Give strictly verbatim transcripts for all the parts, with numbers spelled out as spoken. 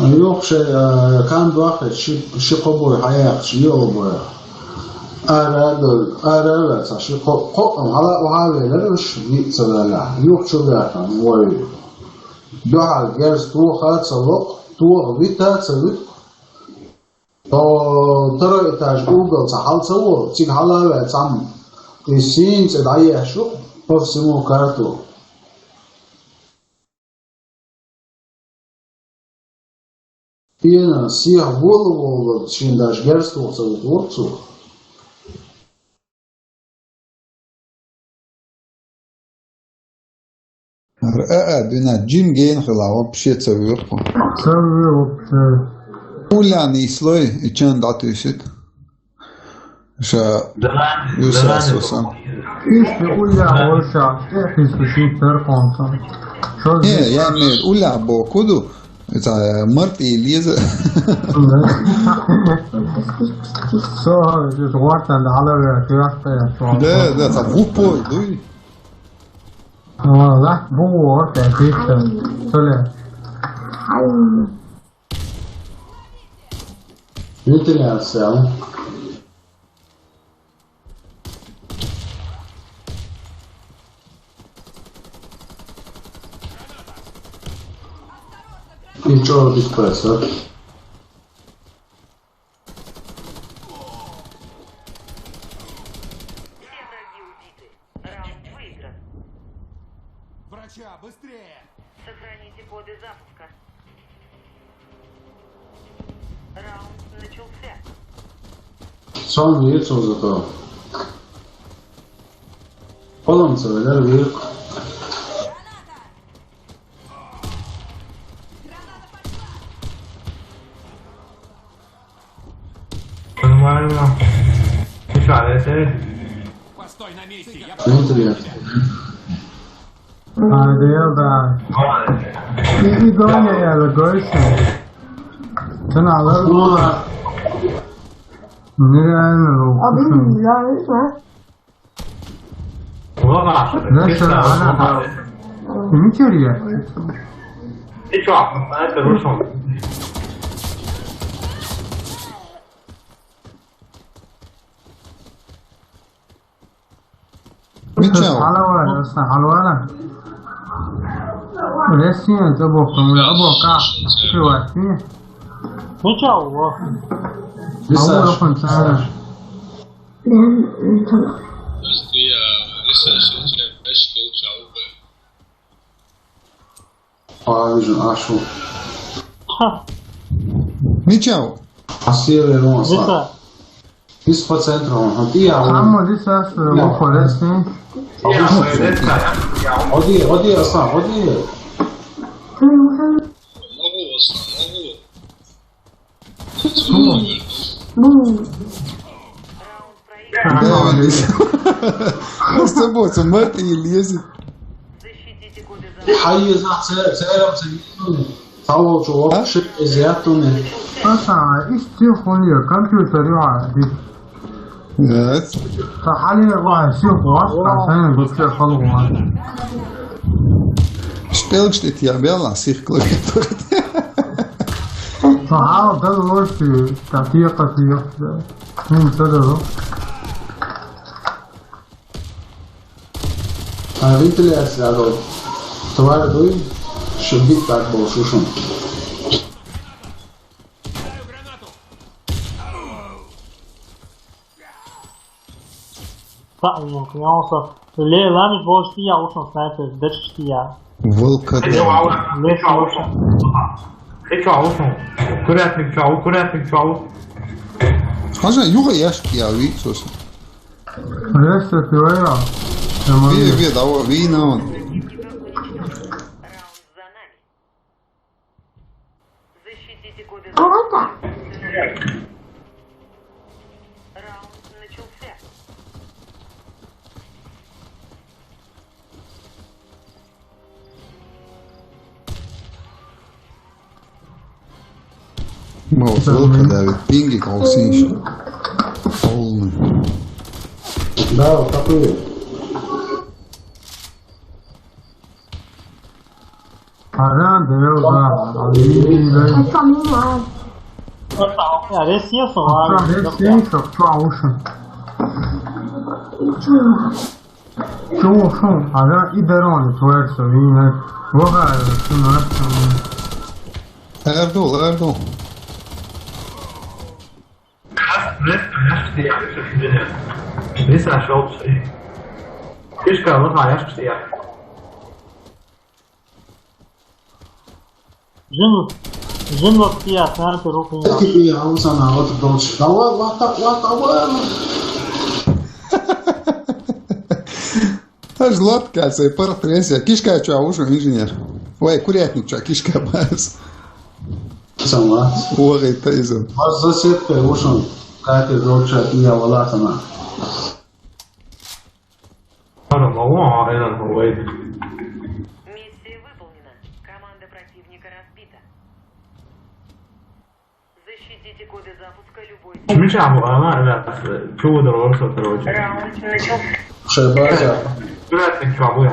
Юха шайн, а, кан доххьийтта ши, ши-кхо бой хьаяьккхича, йола бой. Ара а дой, ара а ваьлла цхьа ши-кхо, кхоъ-м хьала а ваьлла уьш, виъ ца ваьллехь. Юха чу ваьккхина вай. Дуьхьал герз тоха а ца локху, тоха вита а ца вуьту. О, второй этаж угол цхьа хьала ца волу, цига хьала а ваьлла цхьамма. И сийна цӀе дӀаехьаш ву по всему карту. Пена, сиха вола волу, шен даже герз тоха ца вуьту воккху цо. Ара а, а, дуьнен жим гена хила, вообще ца вуьйху. Ца вуьйху вообще. Уллехь нислой, и чан дӀатуьйсуьйту. Ша Давай, юсас давай. Васан. Иштта уллехь вара ша, тӀехь хӀинца шийтта тера кхунца. Шо Не, зен- я имею в виду, уллехь боху ду, это, мартий леза. Со, это, гортан да хьалавера, тӀехь тӀехь. Да, да, ца в упор дуй. О, да, бу, вот, это, это, что ли? Вентиляция. И чё, без пресса? Все враги убиты. Раунд выигран. Врача, быстрее! Сохраните коды запуска. Раунд начался. Сон вецо зато. Поломца, да, вверх. Нормально. Слушай, а это... Постой на месте, я... Смотри. А, да, да. И, и Доня я логойся. Ты на логойся. Нереально логойся. Вон она, Знаешь, пизда, она, вон она. Ничего. Ты чё, на это рушил? Мича? Хьалавара, аса хьалавара. Ресин, это бог, там, да, бог, а? Открывай, ты. Мича, во. Ау, лохан цара. Просто я рисую, что я очки учал бы. А, вижу, а, шо? Ха. Мича? А север, он, Вита. Из по центру, он, вот и я, он. Ама, здесь, а, что, Я. Его порез, не? Ходи, ходи, Асан, ходи. Могу, Асан, могу. Бум. Да, блядь. Просто бот, смотри, лезет. Хьан еза, церам ца йитуни. Цхьаволчу воккхуш еза яттуни. Аса, иштта телефон я, компьютер я, ди. Нет. Та хьале ва, сих ва, та сайн бу телефон ва. Шпилгаш тӀе я бела, сих клавиатура. Та хьал дал ворси, та текъа текъа. Хин ца дало. А вентиляция, а то тварь дуй, шибит так был шушун. Пак, ну, княлся. Ле, лами, больше я ушел снайпер, дальше я. Волкодав. Ле, ушел. Ты чё, ушел? Курятник чё, курятник чё? Хажа, юга яшки я, ви, сос. Ресте, ты вайра. Вие, вие, да, ви, на он. Защитите коды. Раунд начался. Мало слов, когда ведь пинги колсинш. Полный. Да, вот такой. Аран, да, да. Ой, там не знаю. Res iešu, Ā, res iešu, čau, ušan. Čau, ušan, a da, i deroni, tvoje se vine. Voha, su na. Erdo, Erdo. Visā šaukšai. Tiešām labā jāskatījā. Zinu, zinu, ka jā, sērti rūpīgi. Tikai bija ausā, nav otru daudz. Davai, lata, lata, lata. Аж лодка, цей портрет, кишка чё, уши инженер. Ой, курятник чё, кишка бас. Сама. Ой, это изо. Вас засетка, уши. Как и доча, и я валатана. Ара, мало, а, я на, ой. Миссия выполнена. Команда противника разбита. Защитите коды запуска любой. Миша, а, она, да, чего дорвался, короче. Раунд начался. Шайбаза. Братник, чего, я.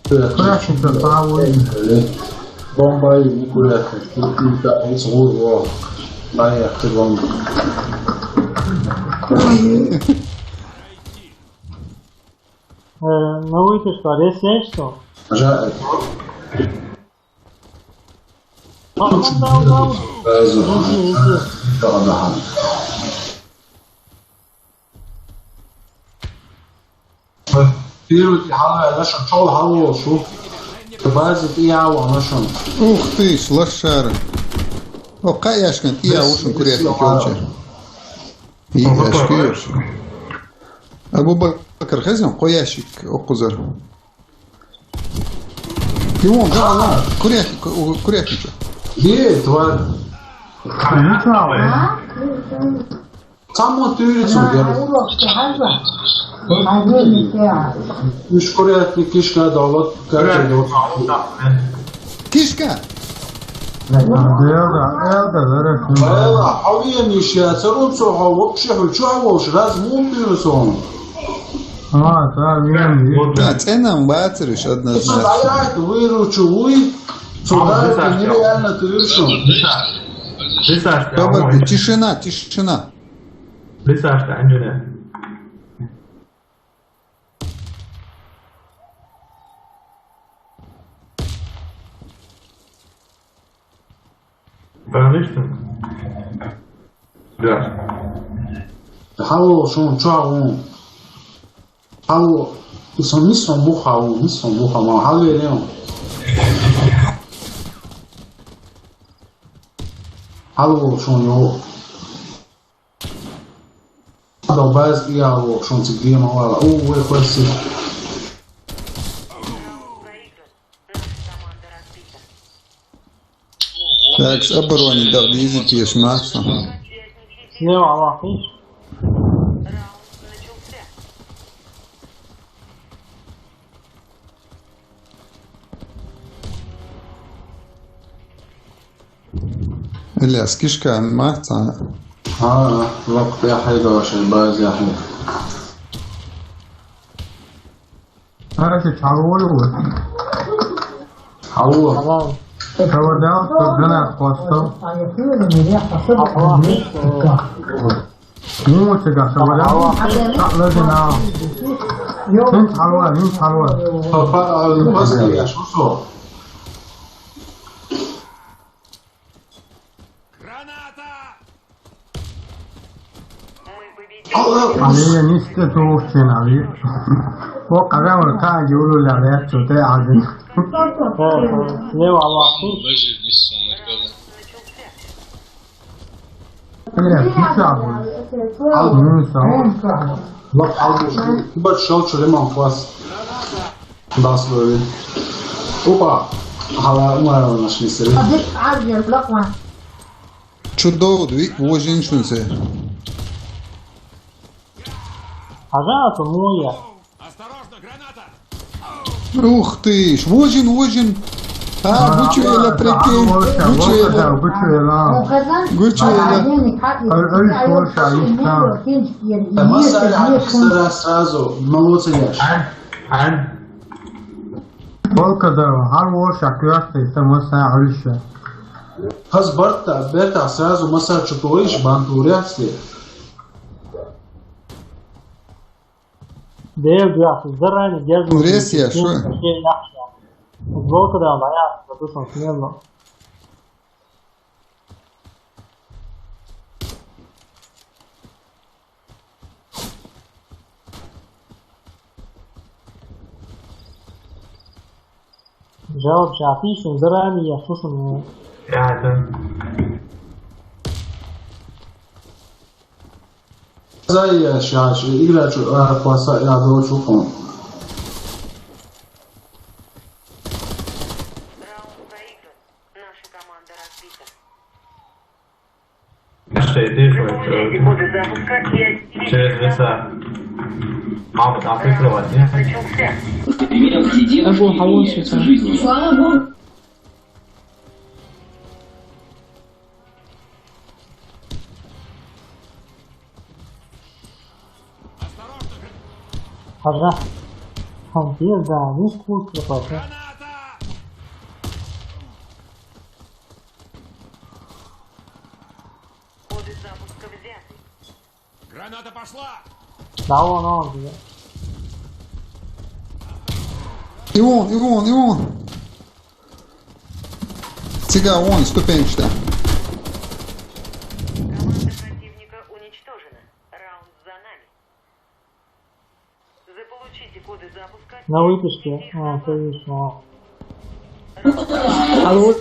Курятник, да, павой. Бомба и курятник. Тут не так, не сложно. Да, я ты бомба. Э, ну, выйти что, res iešu? Жа. Ā, ā, ā, ā. Res iešu. Res iešu. Tīru ti halvē, našam čol halvo šu. Bāzi ti jāvo, našam. Ух ты ж, лошара. О, каяшкан, я ушин курятник ёлча. И яшкиёш. Абу Бакр, хазин, кой ящик, о, кузар. Ты вон, да, вон, курятник, у, курятник. Е, тварь. Ничего. Само ты улицу делаешь. Уж курятник, кишка, да, вот, как идёт. Кишка? Элда, элда, элда. Элла, хавиен ишья, царун цо, хав, вообще, хав, чё, хав, раз мун ты сон. А, да, верно. Да, цена бацариш однозначно. Ай, ай, выручу, уй. Сюда, это нереально, ты видишь? Тишина, тишина. Лисашка, Анжеле. Баранышты? Да. Хало, шон, чаун. Хало, сон, мисон бухаун, мисон бухаун, хало, не. Хало, шон, ё. Ада баз я, в общем, цигрима вала. У, вы, хватит. Так, с обороны, да, визит есть, Макс. Слева, Аллах, видишь? Ильяс, кишка, маца. А, лак, я хайда, ваша баз, я хайда. Короче, чалвой. Алло. Алло. Кавардал, гана, косто. Алло. Ну, вот это, что говорят? Алло. Так, ладно, на. Ин халва, ин халва. Папа, а, ну, пас, я шо со? Граната! Алло. Алло, не сте, то вообще надо. О, когда он как, юлу ля, ля, что ты один. Ага. Не, Алло. Бля, ты чё, блин? Ал-, ну, сам. Лак, ал, бачал, чё, лемон квас. Да, слови. Опа. Хала, ма, нашли сери. Чудо, дви, вожин шунсе. А да, то моя. Осторожно, граната! Ух ты ж, вожин, вожин. А, гучуэла, прикинь, гучуэла. Гучуэла. Ой, ой, слушай, они там. Сразу, сразу, молодцы, Яш. Ан, ан. Полкада гьар вож шакуясте иса маса гьуриша. Хаз барта, берта сразу маса чупугиш бантурясте. Дев гуяс, зарани гез. Урес я, шо? Футболка да, моя, записано смело. Жаваб шафи шун зарани я шушун. Рядом. Зай я шаш, игра чу, а, паса, я дочу кон. Раунд проигран. Наша команда разбита. Что это? Заполучайте коды запуска и активируйте. Через веса. Мама, там прикрывать, нет? Начался. Абу, а вон что там? Слава Богу. Пожа. Там пизда, не скучно просто. Коды запуска взяты. Граната пошла! Да вон он, бля. И вон, и вон, и вон. Цыга, вон, ступенчатая. Команда противника уничтожена. Раунд за нами. Заполучите коды запуска. На выписке. А, конечно. Алло.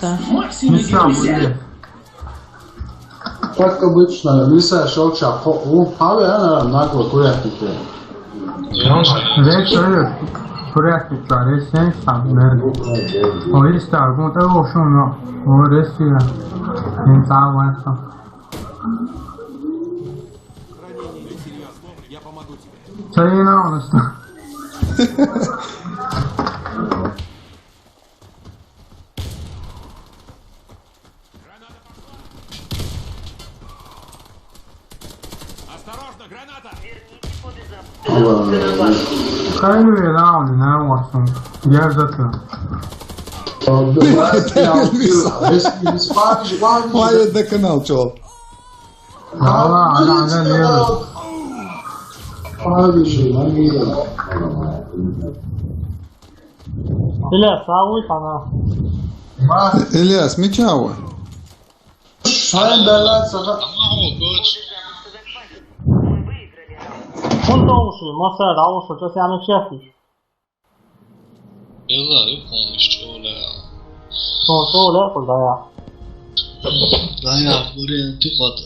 Да. Миса, привет. Как обычно, Миса шёл чапо. У, а вы, а, на, на, курятнике. Речь, привет. Курятница, речь, сам, да. О, есть так, вот это, в общем, ну, о, речь, я. Не знаю, вот это. Ранение несерьёзное. Я помогу тебе. Ца ина онуста. Осторожно, граната! Верните коды запуска. Кайну я даун, не васун. Я за это. Вай да канал, чувак. Ала, ала, ала, не. Ильяс, а вы пана? Ильяс, мичава? Шайн далла сага. Фунт олушу, масара, олушу, чё сяна чехи? Белла, ю помощь, чё, бля? Что, что, бля, куда я? Да я, блин, ты куда?